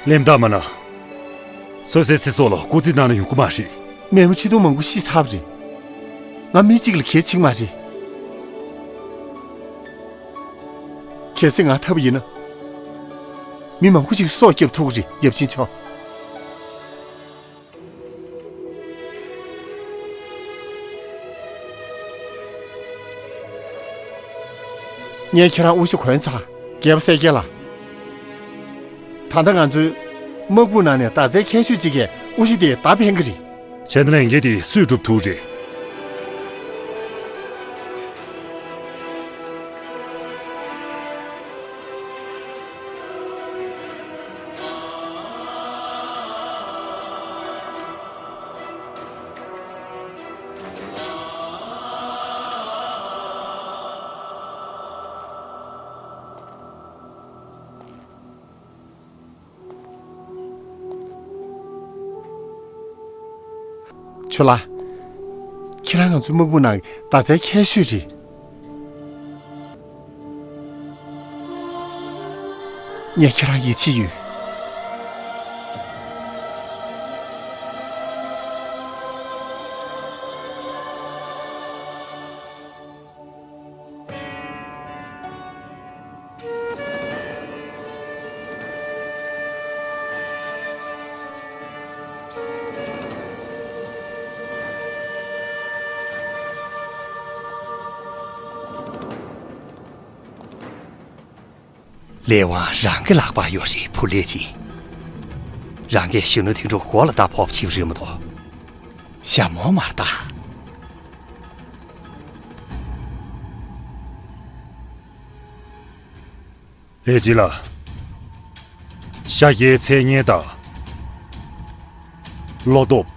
གླེན་རྟགས་མ་གནང་། སོ་སོའི་ཚེ་སྲོག་ལ་སྐུར་རྩིས་གནང་ན་ཡོང་གི་མ་རེད། མེས་པོ་ཁྲི་སྟོང་མང་པོ་ཤི་ཚར་བ་རེད། ང་མི་གཅིག་ལ་གལ་ཆེ་གི་མ་རེད། གལ་སྲིད་ང་འཐབ་པ་ཡིན་ན། མི་མང་པོ་ཞིག་སྲོག་སྐྱོབ་ཐུབ་ཀྱི་རེད། ཡབ་ཆེན་མཆོག་ངས་ཁྱེད་རང་དབུ་ཞྭ་གོན་ཚར། རྒྱལ་པོ་གསལ་རྒྱལ་ལགས། ད་ལྟ་ང་ཚོའི་དམག་དཔུང་ནང་ནས་མདའ་རྩལ་མཁས་ཤོས་གཅིག་གིས་དབུ་ཞྭ་དེ་མདའ་འཕེན་གྱི་རེད། བྱས་ན་ལས་འགན་དེ་སུས་སྒྲུབ་ཐུབ་རེད། ཆུ་ལགས། ཁྱེད་རང་ང་ཚོའི་དམག་དཔུང་ནང་མདའ་རྩལ་མཁས་ཤོས་རེད། ངས་ཁྱེད་རང་ཡིད་ཆེས་ཡོད། ལས་དབང་རང་གི་ལག་པར་ཡོད་རེད། བུ་ལས་ཅི། རང་གིས་གཞོན་ནུ་དོན་གྲུབ་མགོ་ལ་རྟ་ཕོག་བྱིའུ་རེད་མ་གཏོགས། ཞྭ་མོ་མ་རེད་ད། ལས་ཅི་ལགས། ཤཱཀྱའི་མཚན་སྙན་དང་། བློ་སྟོབས།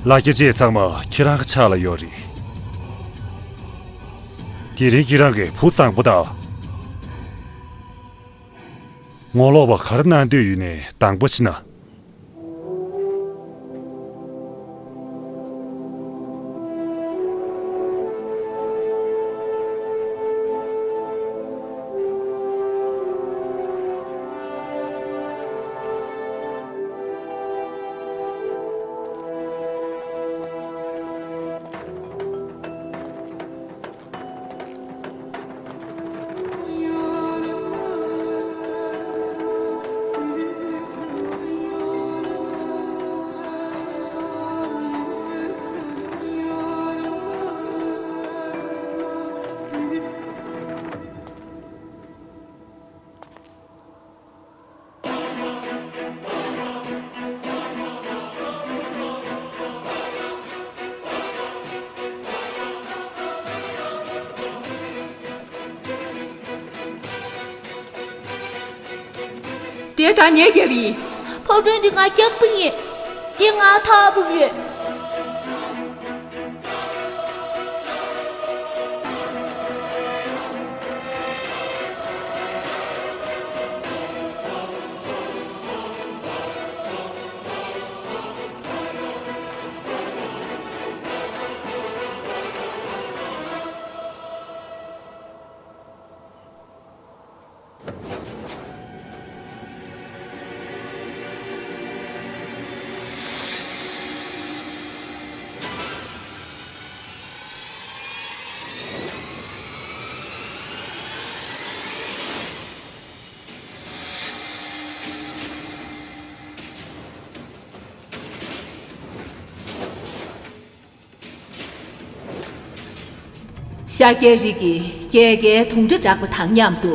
ལ་རྒྱ་བཅས་ཚང་མ་ཁྱེད་རང་གི་ཕྱག་ལ་ཡོད་རེད། དེ་རིང་ཁྱེད་རང་གི་བུ་བཟང་པོ་དང་། ངོ་ལོག་པ་ག་རེ་གནང་འདོད་ཡོད་ནའི་དང་པོ་བྱས་ན། དེ་ད་ངས་བརྒྱབ་ཡིན། ཕོ་བྲང་འདི་ང་རྒྱག་པ་ཡིན། འདི་ང་འཐབ་པ་རེད། ཤཱཀྱའི་རིགས་ཀྱིས་རྒྱལ་ཁའི་དུང་སྒྲ་བསྒྲགས་པ་དང་མཉམ་དུ།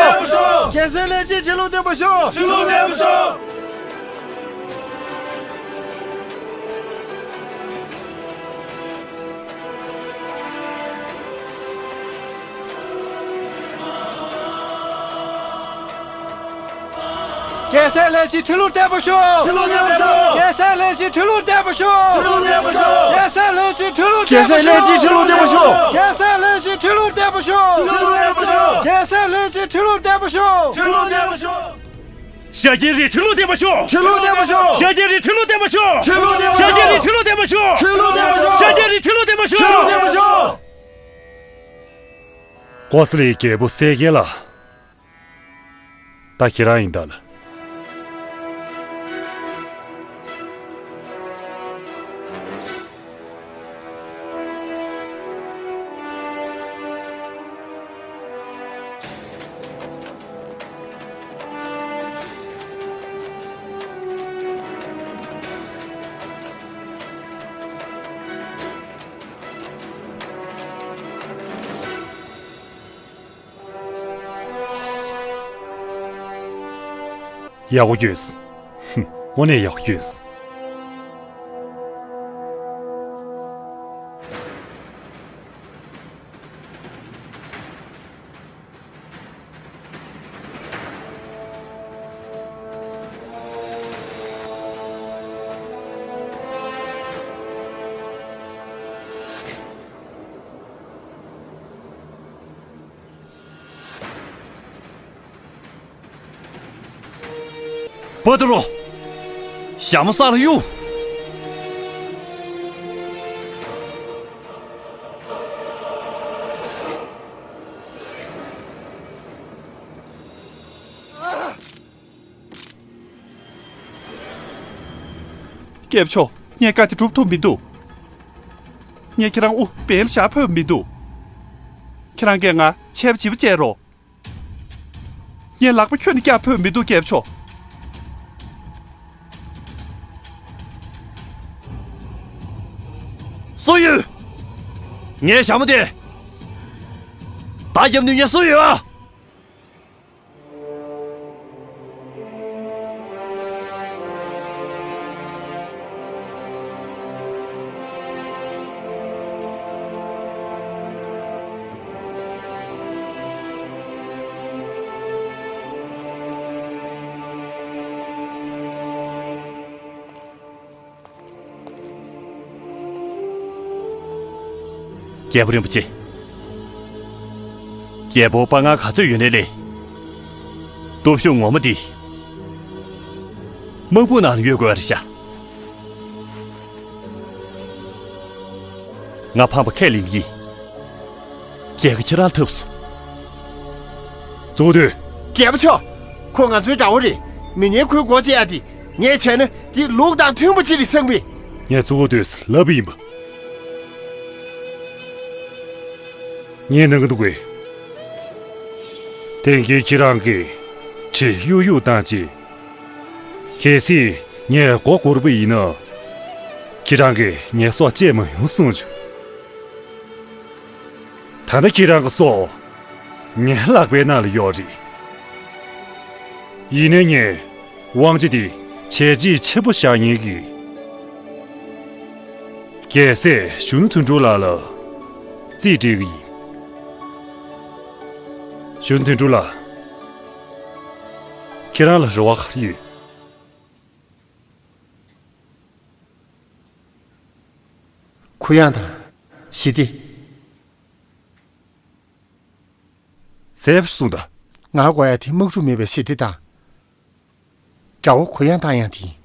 ཤོག། རྒྱལ་སྲས་ལྷས་བྱིན་ཁྲི་ལོ་བརྟན་པར་ཤོག། ཁྲི་ལོ་བརྟན་པར་ཤོག། རྒྱལ་སྲས་ལྷས་བྱིན་ཁྲི་ལོ་བརྟན་པར་ཤོག། ཁྲི་ལོ་བརྟན་པར་ཤོག། རྒྱལ་སྲས་ལྷས་བྱིན་ཁྲི་ལོ་བརྟན་པར་ཤོག། ཁྲི་ལོ་བརྟན་པར་ཤོག། རྒྱལ་སྲས་ལྷས་བྱིན་ཁྲི་ལོ་བརྟན་པར་ཤོག། རྒྱལ་སྲས་ལྷས་བྱིན་ཁྲི་ལོ་བརྟན་པར་ཤོག། རྒྱལ་སྲས་ལྷས་བྱིན་ཁྲི་ལོ་བརྟན་པར་ཤོག། ཁྲི་ལོ་བརྟན་པར་ཤོག། རྒྱལ་སྲས་ལྷས་བྱིན་ཁྲི་ལོ་བརྟན་པར་ཤོག། ཁྲི་ལོ་བརྟན་པར་ཤོག། ཤཱཀྱའི་རིགས་ཁྲི་ལོ་བརྟན་པར་ཤོག། ཁྲི་ལོ་བརྟན་པར་ཤོག། ཤཱཀྱའི་རིགས་ཁྲི་ལོ་བརྟན་པར་ཤོག། ཁྲི་ལོ་བརྟན་པར་ཤོག། ཤཱཀྱའི་རིགས་ཁྲི་ལོ་བརྟན་པར་ཤོག། ཁྲི་ལོ་བརྟན་པར་ཤོག། ཤཱཀྱའི་རིགས་ཁྲི་ལོ་བརྟན་པར་ཤོག། ཁྲི་ལོ་བརྟན་པར་ཤོག། ཀོ་ས་ལའི་རྒྱལ་པོ་གསལ་རྒྱལ་ལགས། ད་ཁྱེད་རང་ཡིན་ད་ལ། ཡག་པོ་བསྐྱོད། ཧུམ། དངོས་གནས་ཡག་པོ་བསྐྱོད། པ་ཏུ་རོ། ཞྭ་མོ་ས་ལ་གཡུག། སྐྱབས་མཆོག་ངས་བཀའ་དེ་སྒྲུབ་ཐུབ་མི་འདུག་ངས་ཁྱེད་རང་དབུ་འབེན་ལ་བཞག་ཕོད་མི་འདུག་ཁྱེད་རང་གིས་ང་ཆད་པ་བྱིས་པ་བྱས་རོགས། ངས་ལག་པ་ཁྱོན་ནས་བཀྱག་ཕོད་མི་འདུག་སྐྱབས་མཆོག་སུ་ཡོད། ངའི་ཞྭ་མོ་དེ། ད་རྒྱབ་ནུས་ངས་སུ་ཡོད་ཨ། རྒྱལ་པོ་རིན་པོ་ཆེ། རྒྱལ་པོ་དཔའ་ངར་ག་ཚོད་ཡོད་ནའི་ལས། སྟོབས་ཤུགས་ངོ་མ་འདི། དམག་དཔུང་ནང་ལ་ཡོད་དགོས་རེད་ཤག་ང་ཕངས་པ་ཁས་ལེན་གྱི་ཡིན། རྒྱལ་ཁ་ཁྱེད་རང་ཐོབ་སོང་། གཙོ་བོ་དུས། རྒྱལ་པོ་མཆོག་ཁོ་ང་ཚོའི་དགྲ་བོ་རེད། མི་ངན་ཁོའི་སྒོ་འབྱེད་ཡ་དེ་ངས་བྱས་ན་དེ་ལུགས་དང་མཐུན་པ་ཅིག་རེད་བསམ་གི། ངས་གཙོ་བོ་དུས་ལབ་པ་ཡིན་པ། ངས་གནང་གི་འདུག་གས། དེང་གི་ཁྱེད་རང་གིས་གྲི་གཡུག་གཡུག་བཏང་རྗེས། གལ་སྲིད་ངས་མགོ་སྒུར་པ་ཡིན་ན། ཁྱེད་རང་གིས་ངའི་སྲོག་བཅད་མ་ཡོང་གསུངས་བྱུང་། ད་ལྟ་ཁྱེད་རང་གི་སྲོག་ངའི་ལག་པའི་ནང་ལ་ཡོད་རེད། ཡིན་ནའི་ངས་དབང་ཆ་དེ་བྱས་རྗེས་ཆེན་པོ་བཞག་མཁན་གྱི་རྒྱལ་སྲས་གཞོན་ནུ་དོན་གྲུབ་ལགས་ལ་རྩིས་སྤྲད་ཀྱི་ཡིན། གཞོན་ནུ་དོན་གྲུབ་ལགས། ཁྱེད་རང་ལ་རེ་བ་ག་རེ་ཡོད། གུ་ཡངས་དང་། ཞི་བདེ། གསལ་པོ་ཞིག་གསུངས་དང་། ང་དགོས་ཡ་དེ་དམག་འཁྲུག་མེད་པའི་ཞི་བདེ་དང་། དགྲ་བོ་གུ་ཡངས་བཏང་ཡ་དེ་ཡིན།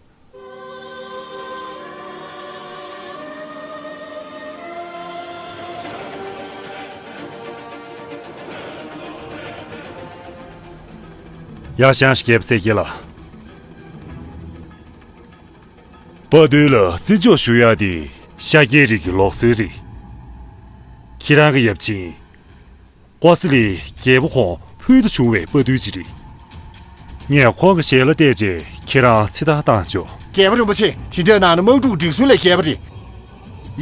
ཡར་བཞེངས་ཤིག་རྒྱལ་པོ་གསལ་རྒྱལ་ལགས། དཔའ་རྟུལ་ལ་བརྩི་འཇོག་ཞུ་ཡ་དེ་ཤཱཀྱའི་རིགས་ཀྱི་ལུགས་སྲོལ་རེད། ཁྱེད་རང་གི་ཡབ་ཆེན་ཀོ་སི་ལི་རྒྱལ་པོ་ཁོང་ཕུལ་དུ་བྱུང་བའི་དཔའ་རྟུལ་ཅིག་རེད། ངས་ཁོང་གི་ཞལ་ལ་གཏད་རྗེས་ཁྱེད་རང་ཚེ་ཐར་བཏང་ཆོག་རྒྱལ་པོ་རིན་པོ་ཆེ། དེ་འདྲས་གནང་ན་དམག་འཁྲུག་སྒྲིག་སྲོལ་ལས་འགལ་བ་རེད།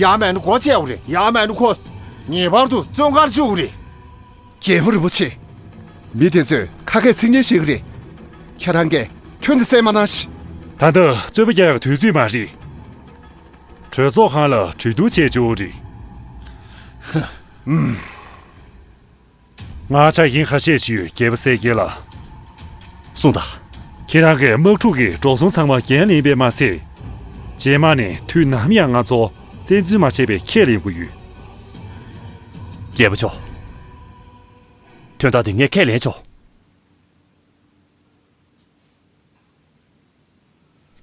ཡང་མིན་ན་སྒོ་བཅད་དགོས་རེད། ཡང་མིན་ན་ཁོ་ངེས་པར་དུ་བཙོན་ཁང་བཅུག་དགོས་རེད། རྒྱལ་པོ་རིན་པོ་ཆེ། མི་དེ་ཚོས་ཁ་སྐད་ཚིག་ངན་བཤད་གི་རེད། ཁྱེད་རང་གིས་ཁྱོན་ནས་གསན་མ་གནང་ཞིག་ད་ལྟ་རྩོད་པ་རྒྱག་ཡག་དུས་ཚོད་མ་རེད། གྲོས་ཚོགས་ཁང་ལ་གྲོས་བསྡུར་བྱས་ཆོག་རེད། ང་ཆ་རྐྱེན་ཁ་ཤས་ཤིག་ཡོད། རྒྱལ་པོ་གསལ་རྒྱལ་ལགས། གསུངས་དང་། ཁྱེད་རང་གིས་དམག་འཁྲུག་གི་འགྲོ་སོང་ཚང་མ་འགན་ལེན་པས་མ་ཚད། རྗེས་མ་ནས་དུས་ནམ་ཡང་ང་ཚོ་བཙན་འཛུལ་མ་བྱས་པའི་ཁས་ལེན་དགོས་ཡོད། རྒྱལ་པོ་མཆོག་དོན་དག་འདི་ངས་ཁས་ལེན་ཆོག་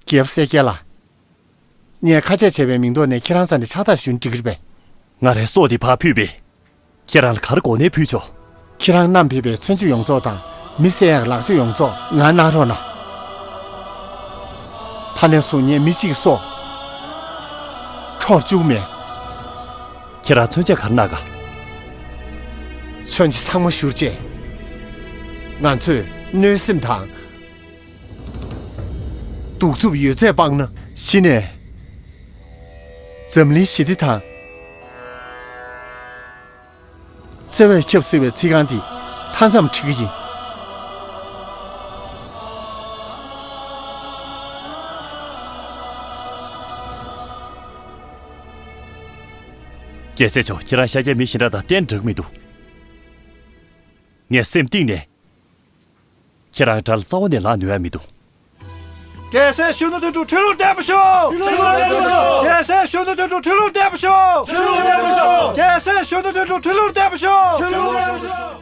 རྒྱལ་པོ་གསལ་རྒྱལ་ལགས། ངས་ཁ་ཆད་བྱས་པའི་མིང་ཐོག་ནས་ཁྱེད་རང་རྩ་ནས་ཕྱག་རྟགས་ཞུས་ན་འགྲིག་གི་རེད་པས། ང་རའི་སྲོག་འདི་ཕར་ཕུལ་བས། ཁྱེད་རང་ལ་ག་རེ་དགོས་ནའི་ཕུལ་ཆོག་ཁྱེད་རང་བསྣམས་ཕེབས་པའི་མཚོན་ཆ་ཡོངས་རྫོགས་དང་མི་བསད་ཡག་ལག་ཆ་ཡོངས་རྫོགས་ང་གནང་རོགས་གནང་། ད་ནས་བཟུང་ངས་མི་གཅིག་གི་སྲོག་འཕྲོག་བཅུག་མེད། ཁྱེད་རང་མཚོན་ཆ་ག་རེ་གནང་ག་མཚོན་ཆ་ཚང་མ་བཞུར་རྗེས། ང་ཚོས་གནོད་སེམས་དང་། གདུག་རྩུབ་ཡོད་ཚད་སྤངས་ན། གཞི་ནས་འཛམ་གླིང་ཞི་བདེ་དང་བརྩེ་བས་ཁྱབ་ཟེར་བའི་ཚིག་རྐང་འདི་མཐའ་མཚམས་ཁྲིད་ཀྱི་ཡིན། རྒྱལ་སྲས་མཆོག་ཁྱེད་རང་ཤཱཀྱའི་མི་གཞན་དག་དང་གཏན་འདྲ་གི་མི་འདུག་ངས་སེམས་གཏིང་ནས། ཁྱེད་རང་དགྲ་ལ་རྩ་བ་ནས་ལངས་ནུས་ཡ་མི་འདུག་རྒྱལ་སྲས་གཞོན་ནུ་དོན་གྲུབ་ཁྲི་ལོར་བདེ་པོ་ཤོག་ཁྲི་ལོར་བདེ་པོ་ཤོག་རྒྱལ་སྲས་གཞོན་ནུ་དོན་གྲུབ་ཁྲི་ལོར་བདེ་པོ་ཤོག་ཁྲི་ལོར་བདེ་པོ་ཤོག་རྒྱལ་སྲས་གཞོན་ནུ་དོན་གྲུབ་ཁྲི་ལོར་བདེ་པོ་ཤོག་ཁྲི་ལོར་བདེ་པོ་ཤོག